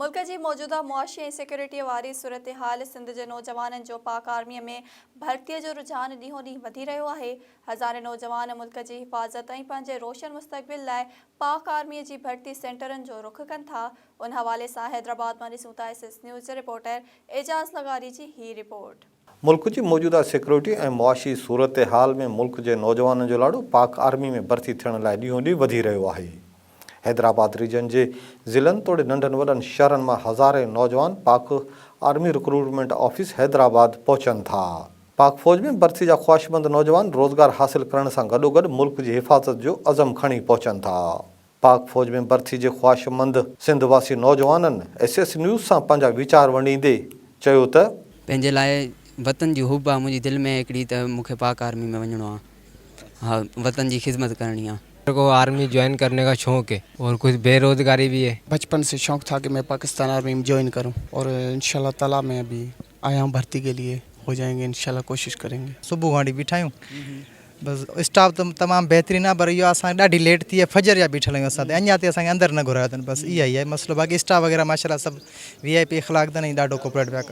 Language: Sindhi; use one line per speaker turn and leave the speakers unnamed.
ملڪ جي موجوده معاشي ۽ سيڪيورٽيء واري صورتحال، سنڌ جي نوجوانن جو پاڪ آرميء ۾ ڀرتيء جو رجحان ڏينهون ڏينهن وڌي رهيو آهي. هزارين نوجوان ملڪ جي حفاظت ۽ پنهنجي روشن مستقبل لاء پاڪ آرميء جي ڀرتي سينٽرن جو رخ ڪن ٿا. ان حوالي سان حيدرآباد مان ڏسون ٿا ايس ايس نيوز جي رپورٽر اعجاز لغاري جي هي رپورٽ.
ملڪ جي موجوده سيڪيورٽي ۽ معاشي صورتحال ۾ ملڪ جي نوجوانن جو لاڙو پاڪ آرمي ۾ ڀرتي ٿيڻ لاء ڏينهون ڏينهن وڌي رهيو آهي. حيدرآباد ريجن جي ضلعن توڙي ننڍن وڏن شهرن مان هزارين نوجوان Pak army recruitment office Hyderabad پهچن ٿا. پاڪ فوج ۾ ڀرتي جا خواهشمند نوجوان روزگار حاصل ڪرڻ سان گڏوگڏ ملڪ جي حفاظت جو عزم کڻي پهچن ٿا. پاڪ فوج ۾ ڀرتي جي خواهشمند سنڌ واسي نوجوانن ايس ايس نيوز سان پنهنجا ويچار ونڊيندي چيو ته.
پنهنجي لاء وطن جي حب آ منهنجي دل ۾ هڪڙي ته مون کي پاڪ آرمي ۾ وڃڻو آ ها وطن جي خدمت ڪرڻي آ.
ميري ڪو آرمي جوائن ڪرني ڪا شوق هي اور ڪجھ بي روزگاري بي هي.
بچپن سي شوق ٿا ڪي مين پاڪستان آرمي ۾ جوائن ڪرون اور انشاء الله تعالي مين ابي آيا هون ڀرتي ڪي ليي هو جائين گي انشاء الله ڪوشش ڪرين گي.
صبح کان وٺي بيٺا آهيون بس اسٽاف ته تمام بهترين آهي پر اهو اسان ڏاڍي ليٽ ٿي آهي فجر جا بيٺل آهيون اسان ته اڃا تائين اسان کي اندر نه گهرايو اٿن بس اها ئي آهي مسئلو باقي اسٽاف وغيره ماشاء الله سڀ وي آء پي اخلاق اٿن ۽ ڏاڍو ڪوپريٽ پيا ڪن.